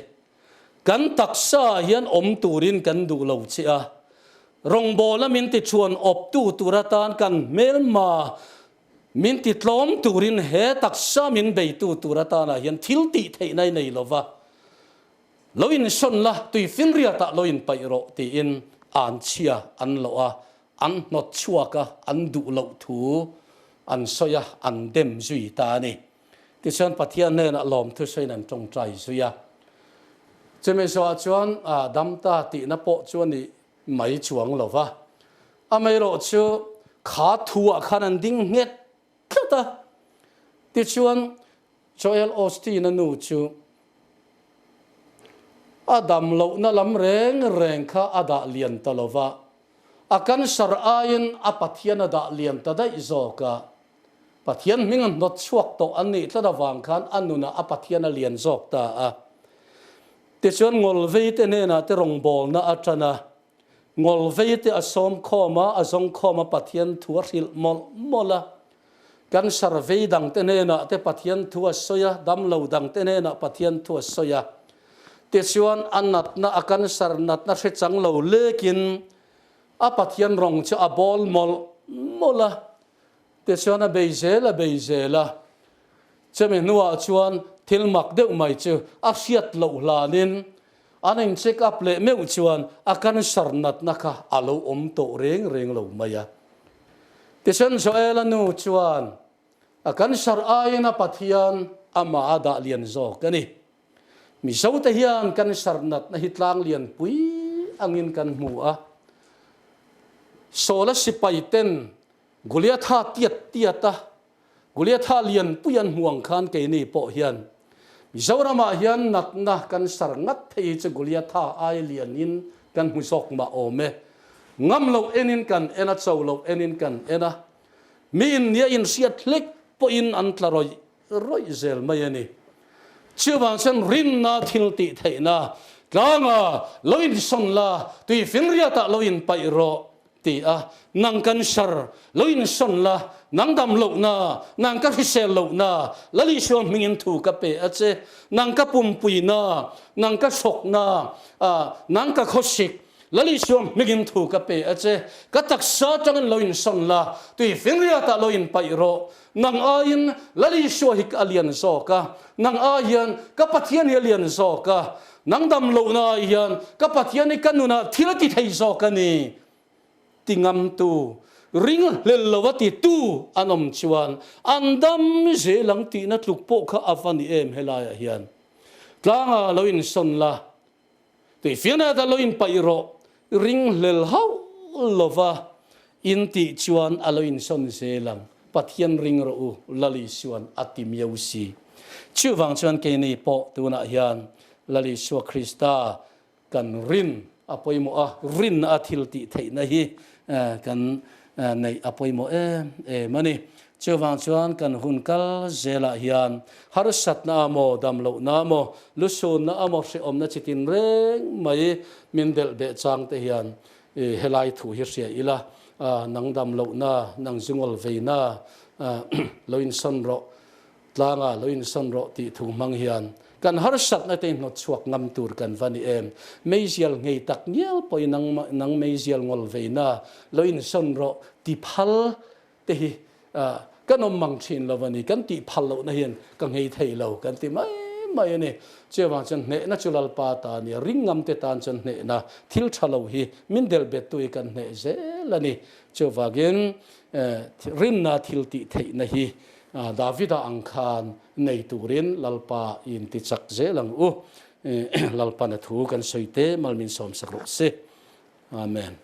Kan taksa ah hian awm turin kan duh lo che a. Rawngbawla min tichuan awptu tur atan kan hmelma Min ti tlawm turin he taksa min beitu tur atanah hian thil tih theihna i nei lova, lo insawn la, tuifinriatah lo inpaih rawh tiin an chhia an lawh a, an hnawt chhuak a, an duh loh thu an sawi a, an dem zui ta a ni. Tichuan Pathian hnenah lawmthu sawiin an tawngtai zui a. Chumi zawhah chuan dam ta tihna pawh chu a nih mai chuang lova, amaherawhchu Kha thu ah khan an ding nghet tlat a. Tichuan Joel Osteen-a nu chu a dam lohna lam reng reng kha a dah lian ta lo va, a cancer aiin a Pathian a dah lian ta daih zawk a. Pathian hming a hnawt chhuak tawh an nih tlat avang khan a nunah a Pathian a lian zawk ta a. Tichuan Ngawlveite hnenah te rawngbawlna a tan a, Ngawlveite a sawm khawm a, a zawng khawm a Pathian thu a hrilh mawlh mawlh a. Cancer vei dangte hnenah te Pathian thu a sawi a, damlo dangte hnenah Pathian thu a sawi a. Tichuan a natna, a cancer natna hre chang lo lekin a Pathian rawng chu a bawl mawlh mawlh a. Tichuan a bei zel a bei zel a. Chumi hnuah chuan thil mak deuh mai chu a hriat loh hlanin an in check up leh meuh chuan a cancer natna kha a lo awm tawh reng reng lo mai a. Tichuan Joel-a nu chuan a cancer aiin a Pathian amah a dah lian zawk a ni. Mizote hian cancer natna hi tlang lian pui angin kan hmu a. Sawla sipai ten Goliatha tiat tiat a, Goliatha lian pui an hmu ang khan keini pawh hian Mizoramah hian natna kan sar ngat thei hi chu Goliatha ai lianin kan hmu zawk mah awm e. Ngam loh enin kan en a, cho loh enin kan en a, mi in nia inhriat hlek pawhin an tla rawih rawih zel mai a ni. Chuvang chuan rinna thil tih theihna tlanga lo insawn la, tuifinriatah lo inpaih rawh ti a, nang cancer lo insawn la, nang dam lohna, nang ka hrisel lohna, Lal Isua hmingin thu ka pe a che, nang ka pumpuina, nang ka hrawkna, nang ka khawsik, Lal Isua hmingin thu ka pe a che, ka taksa atangin lo insawn la, tuifinriatah lo inpaih rawh, nang aiin Lal Isua hi a lian zawk a, nang ai hian ka Pathian hi a lian zawk a, Nang dam lohna ah hian ka Pathian hi ka nunah thil a ti thei zawk a ni ti ngamtu, ringhlel lo a titu an awm chuan an dam zel ang tihna tluk pawh kha a va ni em helaiah hian. Tlangah lo insawn la, tuifianah ta lo inpaih rawh, ringhlel hauh lova in tih chuan a lo insawn zel ang. Pathian ring rawh u, Lal Isua'n a ti miau si. Chuvang chuan keini pawh tunah hian Lal Isua Krista kan rin a pawimawh a, rinna a thil tih theihna hi kan neih a pawimawh em em a ni. Chuvang chuan kan hun kal zelah hian harsatna amaw, damlohna amaw, lusunna amaw, hrehawmna chi tin reng mai min delh beh chang te hian helai thu hi hria ila, nang dam lohna, nang zungawl veina lo insawn rawh, tlanga lo insawn rawh tih thu hmang hian kan harsatna te hnawt chhuak ngam tur kan va ni em? Meizial nghei tak ngial pawhin nang nang meizial ngawl veina lo insawn rawh ti phal te hi kan awm mang thin lo a ni. Kan tih phal lohna hian ka nghei thei lo kan ti mai mai a ni. Chuvang chuan hnehna chu Lalpa ta a ni a, ring ngam te tan chuan hnehna thil tha lo hi min del bettu hi kan hneh zel a ni. Chuvangin rinna thil tih theihna hi Davida ang khan nei turin Lalpa in ti chak zel ang u. Lalpana thu kan sawi te mal min sawmsak rawh se. Amen.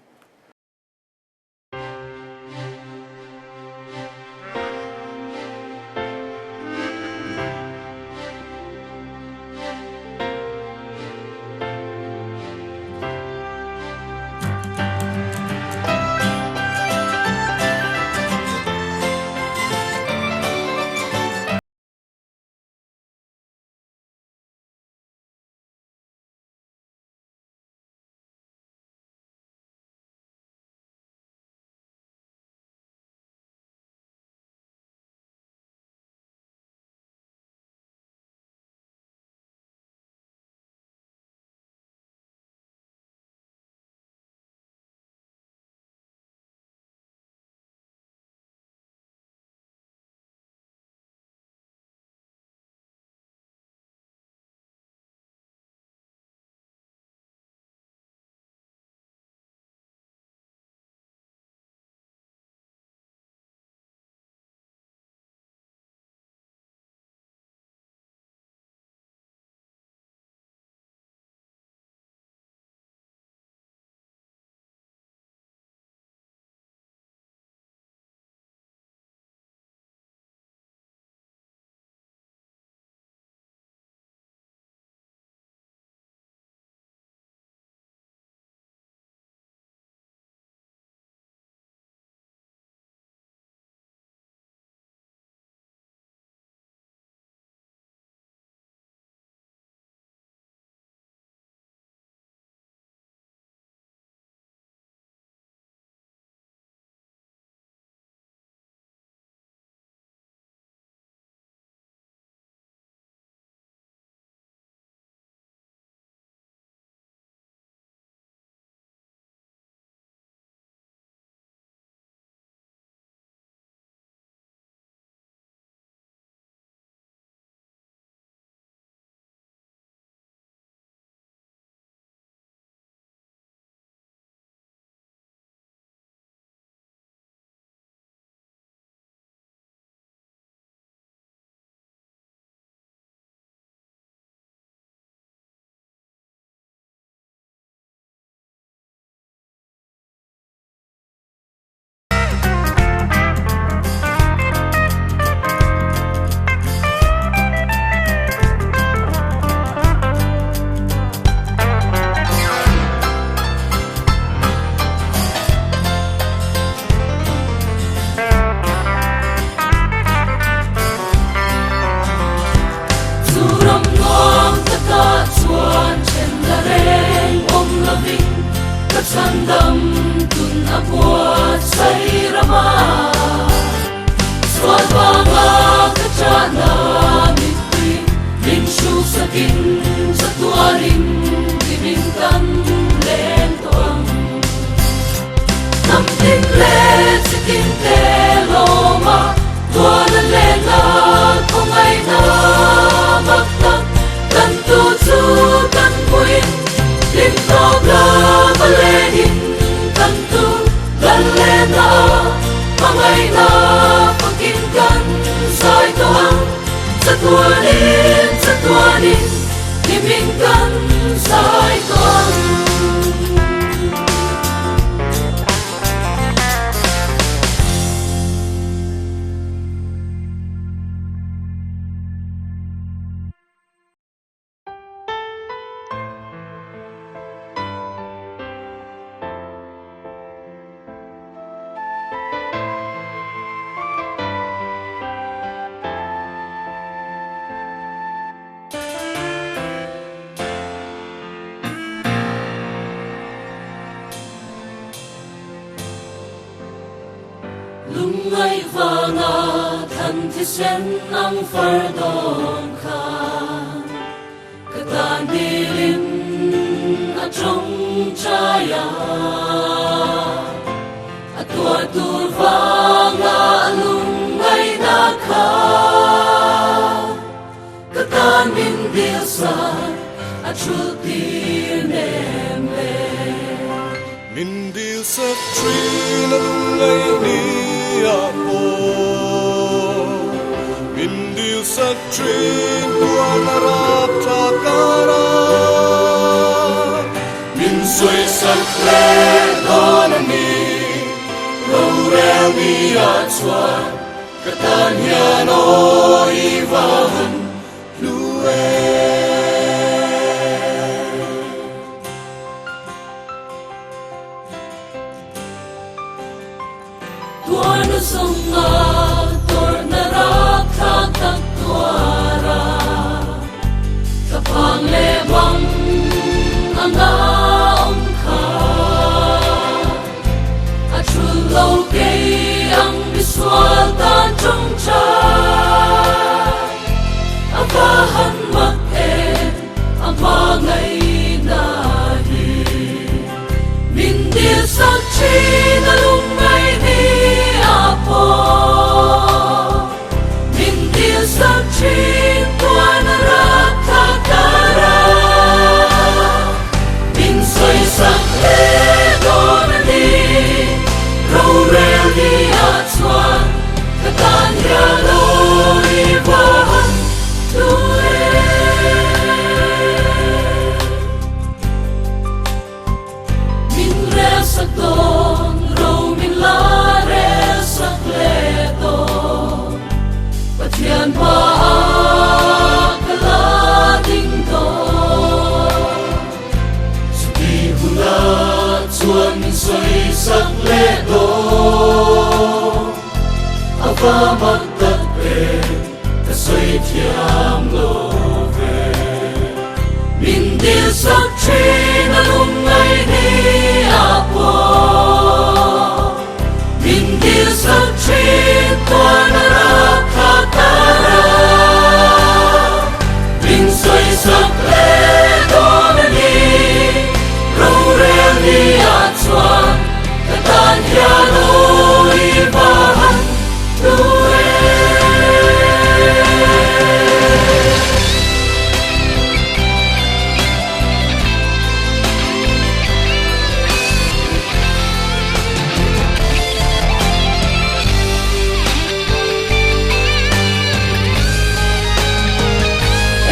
Chhandam tun a buatsaih rama Sual vanga ka chahna mittui min hruhsakin chatuarin timin kan leng tawh ang. Hnam tin leh chi tin te lawma tual an leng a, khawngaihna mak tak kan tu chu kan hmuin hlim tawp la va lehin kan tu lal lehna hmangaihna fakin kan zai tawh ang. Chatuanin, chatuanin hlimin kan zai tawh ang. Lungngaih vanga than thisen ang far dawn khan Ka tan dilin a tawngtai a, a tuar tur vanga a lungngaihna kha ka tan min dil san a thul tir nem le. Min dil sak thin a lungngaih ni ah pawh min dil sak thin tuan a rap tha kar a. Min sawi sak hle dawn a ni, rorel ni ah chuan ka tan hian aw i va han hlu e. Tuarna zawnga tawrhna rak thlak tak tuara thlaphang leh bang anga awm kha a thul lo kei ang misual tan tawngtai a va han mak em a hmangaihna hi. Min dil sak thin a lungngaih ni a pawh. Min dil sak thin tuan a rak tha kar a. Min sawi sak hle dawn a ni. Rorel ni ah chuan ka tan hian awi vahan duh e. Min rel sak dawn, ro min la rel sak leh dawn. Pathian hma ah ka la ding dawn. Chuti hunah chuan min sawi sak leh dawn. A va mak tak em, ka sawi thiam lo ve. Min dil sak thin a lungngaih ni a pawh. Min dil sak thin tuan a rak thla tar a. Min sawi sak leh dawn a ni, rorel ni ah chuan ka tan hian aw i va han duh e.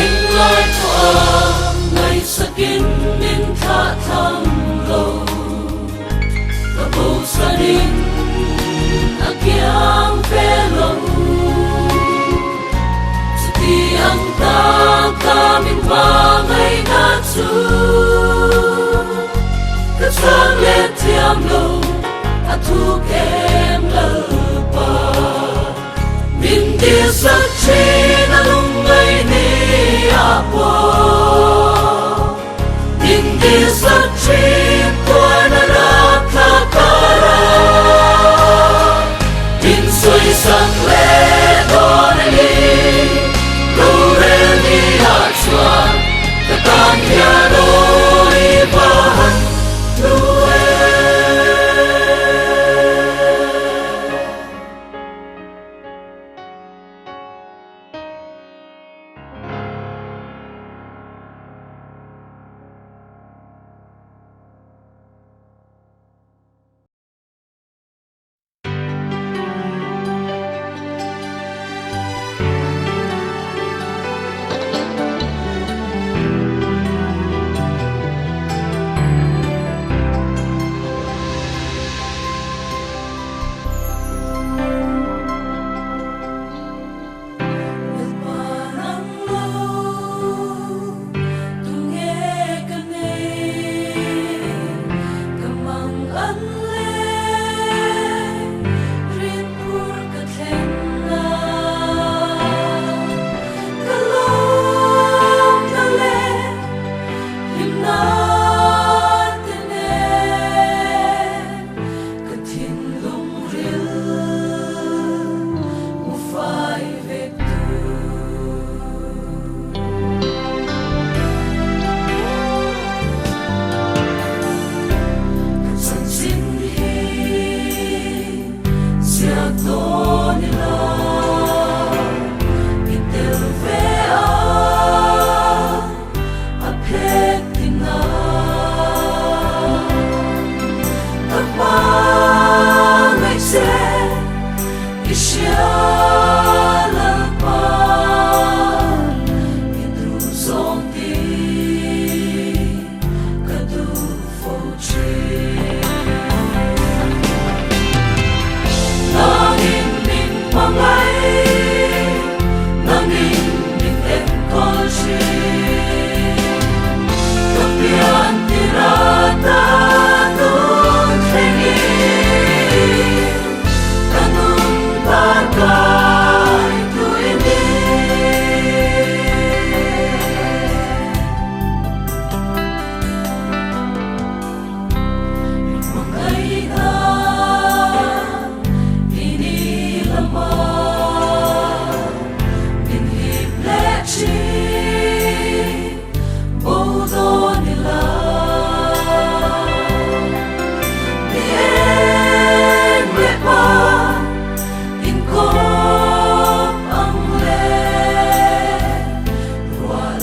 Englai pawh a ngaihsakin min thlah tham lo. Ka bosanin a kiang ve lo. Chuti ang taka min hmangaihna chu ka chhang leh thiam lo a thuk em Lalpa. Min dil sak thin a lungngaih ni a pawh. Min dil sak thin tuarna.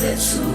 che chu.